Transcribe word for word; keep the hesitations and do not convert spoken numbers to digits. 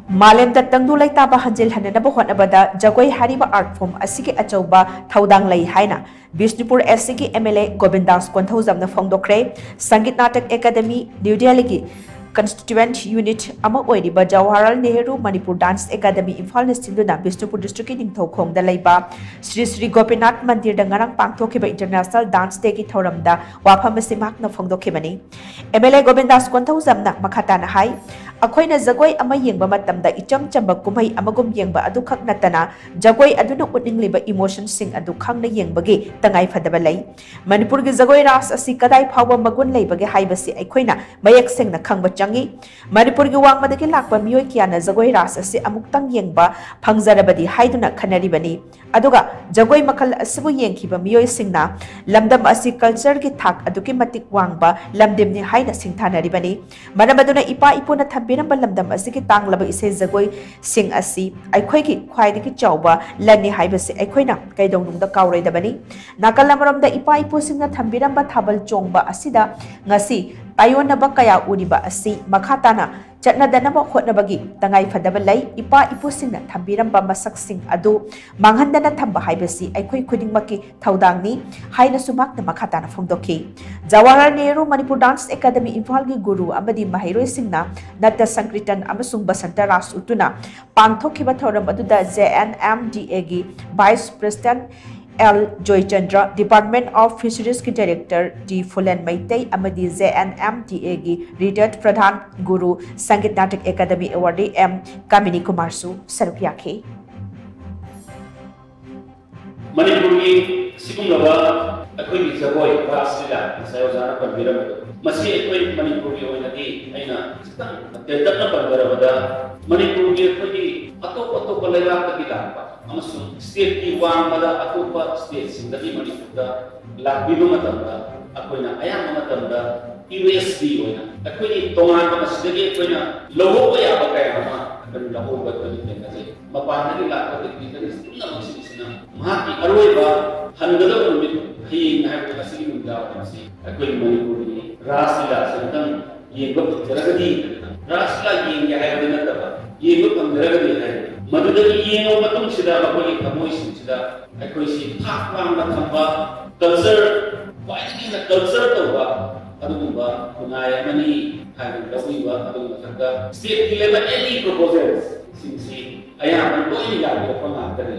ꯃꯥꯂꯦꯝꯗ ꯇꯪꯗꯨ ꯂꯩꯇꯥꯕ ꯍꯟꯖꯤꯜꯍꯟꯅꯅꯕ ꯍꯣꯠꯅꯕꯗ ꯖꯒꯣꯏ ꯍꯥꯏꯔꯤꯕ art form ꯑꯁꯤꯒꯤ ꯑꯆꯧꯕ ꯊꯧꯗꯥꯡ ꯂꯩ ꯍꯥꯏꯅ ꯕꯤꯁꯅꯨꯄꯨꯔ ꯑꯦꯁ ꯁꯤꯒꯤ M L A Gobindas Konthoujam ꯐꯣꯡꯗꯣꯛꯈ꯭ꯔꯦ꯫ ꯁꯪꯒꯤꯠ ꯅꯥꯇꯛ ꯑꯦꯀꯥꯗꯃꯤ ꯅ꯭ꯌꯨ ꯗꯦꯜꯂꯤꯒꯤ constituent unit ꯑꯃ ꯑꯣꯏꯔꯤꯕ ꯖꯋꯥꯍꯔꯂꯥꯜ ꯅꯦꯍꯔꯨ ꯃꯅꯤꯄꯨꯔ dance academy ꯏꯝꯐꯥꯜꯅ ꯁꯤꯟꯗꯨꯅ ꯕꯤꯁꯅꯨꯄꯨꯔ districtꯀꯤ ꯅꯤꯡꯊꯧꯈꯣꯡꯗ ꯂꯩꯕ ꯁ꯭ꯔꯤ ꯁ꯭ꯔꯤ ꯒꯣꯄꯤꯅꯥꯊ ꯃꯟꯗꯤꯔꯗ ꯉꯔꯥꯡ ꯄꯥꯡꯊꯣꯛꯈꯤꯕ International Dance Dayꯒꯤ ꯊꯧꯔꯝꯗ ꯋꯥꯐꯝ ꯑꯁꯤ ꯃꯍꯥꯛꯅ ꯐꯣꯡꯗꯣꯛꯈꯤꯕꯅꯤ꯫ ꯑꯦꯝ ꯑꯦꯜ ꯑꯦ ꯒꯣꯕꯤꯟꯗꯥꯁ ꯀꯣꯟꯊꯧꯖꯝꯅ ꯃꯈꯥ ꯇꯥꯅ ꯍꯥꯏ, ꯑꯩꯈꯣꯏꯅ ꯖꯒꯣꯏ ꯑꯃ ꯌꯦꯡꯕ ꯃꯇꯝꯗ ꯏꯆꯝ ꯆꯝꯕ ꯀꯨꯝꯍꯩ ꯑꯃꯒꯨꯝ ꯌꯦꯡꯕ ꯑꯗꯨꯈꯛ ꯅꯠꯇꯅ ꯖꯒꯣꯏ ꯑꯗꯨꯅ ꯎꯠꯅꯤꯡꯂꯤꯕ emotionꯁꯤꯡ ꯑꯗꯨ ꯈꯪꯅ ꯌꯦꯡꯕꯒꯤ ꯇꯉꯥꯏ ꯐꯗꯕ ꯂꯩ꯫ ꯃꯅꯤꯄꯨꯔꯒꯤ ꯖꯒꯣꯏ ꯔꯥꯁ ꯑꯁꯤ ꯀꯗꯥꯏ ꯐꯥꯎꯕ ꯃꯒꯨꯟ ꯂꯩꯕꯒꯦ ꯍꯥꯏꯕꯁꯤ ꯑꯩꯈꯣꯏꯅ ꯃꯌꯦꯛ ꯁꯦꯡꯅ ꯈꯪꯕ ꯆꯪꯏ꯫ ꯃꯅꯤꯄꯨꯔꯒꯤ ꯋꯥꯡꯃꯗꯒꯤ ꯂꯥꯛꯄ ꯃꯤꯑꯣꯏ ꯀꯌꯥꯅ ꯖꯒꯣꯏ ꯔꯥꯁ ꯑꯁꯤ ꯑꯃꯨꯛꯇꯪ ꯌꯦꯡꯕ ꯐꯪꯖꯔꯕꯗꯤ ꯍꯥꯏꯗꯨꯅ ꯈꯟꯅꯔꯤꯕꯅꯤ꯫ ꯑꯗꯨꯒ ꯖꯒꯣꯏ ꯃꯈꯜ ꯑꯁꯤꯕꯨ ꯌꯦꯡꯈꯤꯕ ꯃꯤꯑꯣꯏꯁꯤꯡꯅ ꯂꯝꯗꯝ ꯑꯁꯤ cultureꯒꯤ ꯊꯥꯛ ꯑꯗꯨꯛꯀꯤ ꯃꯇꯤꯛ ꯋꯥꯡꯕ ꯂꯝꯗꯝꯅꯤ ꯍꯥꯏꯅ ꯁꯤꯡꯊꯥꯅꯔꯤꯕꯅꯤ꯫ ꯃꯔꯝ ꯑꯗꯨꯅ ꯏꯄꯥ ꯏꯄꯨꯅ ꯊꯝꯕꯤꯔꯝꯕ ꯂꯝꯗꯝ ꯑꯁꯤꯒꯤ ꯇꯥꯡꯂꯕ ꯏꯁꯩ ꯖꯒꯣꯏꯁꯤꯡ ꯑꯁꯤ ꯑꯩꯈꯣꯏꯒꯤ ꯈ꯭ꯋꯥꯏꯗꯒꯤ ꯆꯥꯎꯕ ꯂꯟꯅꯤ ꯍꯥꯏꯕꯁꯤ ꯑꯩꯈꯣꯏꯅ ꯀꯩꯗꯧꯅꯨꯡꯗ ꯀꯥꯎꯔꯣꯏꯗꯕꯅꯤ꯫ ꯅꯥꯀꯜ ꯑꯃꯔꯣꯝꯗ ꯏꯄꯥ ꯏꯄꯨꯁꯤꯡꯅ ꯊꯝꯕꯤꯔꯝꯕ ꯊꯥꯕꯜ ꯆꯣꯡꯕ ꯑꯁꯤꯗ ꯉꯁꯤ ꯇꯥꯏꯑꯣꯟꯅꯕ ꯀꯌꯥ ꯎꯔꯤꯕ ꯑꯁꯤ ꯃꯈꯥ ꯇꯥꯅ ꯆꯠꯅꯗꯅꯕ ꯍꯣꯠꯅꯕꯒꯤ ꯇꯉꯥꯏ ꯐꯗꯕ ꯂꯩ꯫ ꯏꯄꯥ ꯏꯄꯨꯁꯤꯡꯅ ꯊꯝꯕꯤꯔꯝꯕ ꯃꯁꯛꯁꯤꯡ ꯑꯗꯨ ꯃꯥꯡꯍꯟꯗꯅ ꯊꯝꯕ ꯍꯥꯏꯕꯁꯤ ꯑꯩꯈꯣꯏ ꯈꯨꯗꯤꯡꯃꯛꯀꯤ ꯊꯧꯗꯥꯡꯅꯤ ꯍꯥꯏꯅꯁꯨ ꯃꯍꯥꯛꯅ ꯃꯈꯥ ꯇꯥꯅ ꯐꯣꯡꯗꯣꯛꯈꯤ꯫ ꯖꯋꯥꯍꯔꯂꯥꯜ ꯅꯦꯍꯔꯨ ꯃꯅꯤꯄꯨꯔ dance academy ꯏꯝꯐꯥꯜꯒꯤ ꯒꯨꯔꯨ ꯑꯃꯗꯤ ꯃꯍꯩꯔꯣꯏꯁꯤꯡꯅ ꯅꯠꯇ ꯁꯪꯀ꯭ꯔꯤꯇꯟ ꯑꯃꯁꯨꯡ ꯕꯁꯟꯇ ꯔꯥꯁ ꯎꯠꯇꯨꯅ ꯄꯥꯡꯊꯣꯛꯈꯤꯕ ꯊꯧꯔꯝ ꯑꯗꯨꯗ ꯖꯦ ꯑꯦꯟ ꯑꯦꯝ ꯗꯤ ꯑꯦꯒꯤ vice president L Joychandra, Department of Fisheriesꯀꯤ director ꯗꯤ ꯐꯨꯂꯦꯟ ꯃꯩꯇꯩ ꯑꯃꯗꯤ ꯖꯦ ꯑꯦꯟ ꯑꯦꯝ ꯗꯤ ꯑꯦꯒꯤ retired ꯄ꯭ꯔꯙꯥꯟ ꯒꯨꯔꯨ, Sangeet Natak academy awardee M Kamini ꯀꯨꯃꯥꯔꯁꯨ ꯁꯔꯨꯛ ꯌꯥꯈꯤ꯫ ꯃꯅꯤꯄꯨꯔꯒꯤ ꯑꯁꯤꯒꯨꯝꯂꯕ ꯑꯩꯈꯣꯏꯒꯤ ꯖꯒꯣꯏ ꯔꯥꯁ ꯂꯤꯂꯥ ꯉꯁꯥꯏ ꯑꯣꯖꯥꯅ ꯄꯟꯕꯤꯔꯝꯕꯗꯣ, ꯃꯁꯤ ꯑꯩꯈꯣꯏ ꯃꯅꯤꯄꯨꯔꯒꯤ ꯑꯣꯏꯅꯗꯤ ꯑꯩꯅ ꯈꯤꯇꯪ ꯇꯦꯟꯇꯛꯅ ꯄꯟꯖꯔꯕꯗ, ꯃꯅꯤꯄꯨꯔꯒꯤ ꯑꯩꯈꯣꯏꯒꯤ ꯑꯇꯣꯞ ꯑꯇꯣꯞꯄ ꯂꯩꯕꯥꯛꯇꯒꯤ ꯂꯥꯛꯄ ꯑꯃꯁꯨꯡ stateꯀꯤ ꯋꯥꯡꯃꯗ ꯑꯇꯣꯞꯄ stateꯁꯤꯡꯗꯒꯤ ꯃꯅꯤꯄꯨꯔꯗ ꯂꯥꯛꯄꯤꯕ ꯃꯇꯝꯗ ꯑꯩꯈꯣꯏꯅ ꯑꯌꯥꯝꯕ ꯃꯇꯝꯗ ꯌꯨ ꯑꯦꯁ ꯗꯤ ꯑꯣꯏꯅ ꯑꯩꯈꯣꯏꯒꯤ ꯇꯣꯉꯥꯟꯕ ꯃꯁꯤꯗꯒꯤ ꯑꯩꯈꯣꯏꯅ ꯂꯧꯍꯧꯕ ꯌꯥꯕ ꯀꯌꯥ ꯑꯃ ꯑꯩꯈꯣꯏꯅ ꯂꯧꯍꯧꯕ ꯑꯩꯈꯣꯏꯒꯤ ꯊꯦꯡꯅꯖꯩ꯫ ꯃꯄꯥꯟꯗꯒꯤ ꯂꯥꯛꯄ ꯗꯤꯒ꯭ꯔꯤꯗꯒꯤ ꯄꯨꯝꯅꯃꯛꯁꯤꯡꯁꯤꯅ ꯃꯍꯥꯛꯀꯤ ꯑꯔꯣꯏꯕ ꯍꯟꯒꯗꯕ ꯅꯨꯃꯤꯠ ꯍꯌꯦꯡ ꯍꯥꯏꯕꯗꯤ ꯉꯁꯤꯒꯤ ꯅꯨꯃꯤꯗꯥꯡ ꯋꯥꯏꯔꯝꯁꯤ ꯑꯩꯈꯣꯏꯒꯤ ꯃꯅꯤꯄꯨꯔꯒꯤ ꯔꯥꯁ ꯂꯤꯂꯥꯁꯤ ꯑꯃꯨꯛꯇꯪ ꯌꯦꯡꯕ ꯐꯪꯖꯔꯒꯗꯤ, ꯔꯥꯁ ꯂꯤꯂꯥ ꯌꯦꯡꯒꯦ ꯍꯥꯏꯕꯗꯤ ꯅꯠꯇꯕ, ꯌꯦꯡꯕ ꯐꯪꯖꯔꯒꯗꯤ ꯍꯥꯏꯔꯤ꯫ ꯃꯗꯨꯗꯒꯤ ꯌꯦꯡꯂꯕ ꯃꯇꯨꯡꯁꯤꯗ ꯃꯈꯣꯏꯒꯤ ꯊꯃꯣꯏꯁꯤꯡꯁꯤꯗ ꯑꯩꯈꯣꯏꯁꯤ ꯊꯥꯛ ꯋꯥꯡꯅ ꯊꯝꯕ, ꯀꯜꯆꯔ, ꯈ꯭ꯋꯥꯏꯗꯒꯤ ꯍꯦꯟꯅ ꯀꯜꯆꯔ ꯇꯧꯕ ꯑꯗꯨꯒꯨꯝꯕ ꯈꯨꯟꯅꯥꯏ ꯑꯃꯅꯤ ꯍꯥꯏꯅ ꯂꯧꯕꯤꯕ꯫ ꯑꯗꯨꯒꯤ ꯃꯊꯛꯇ ꯁ꯭ꯇꯦꯠꯀꯤ ꯂꯩꯕ ꯑꯦꯅꯤ ꯄ꯭ꯔꯣꯄꯣꯖꯦꯜꯁꯤꯡꯁꯤ ꯑꯌꯥꯝꯕ ꯂꯣꯏꯅ ꯌꯥꯕꯤꯔꯛꯄ ꯉꯥꯛꯇꯅꯤ꯫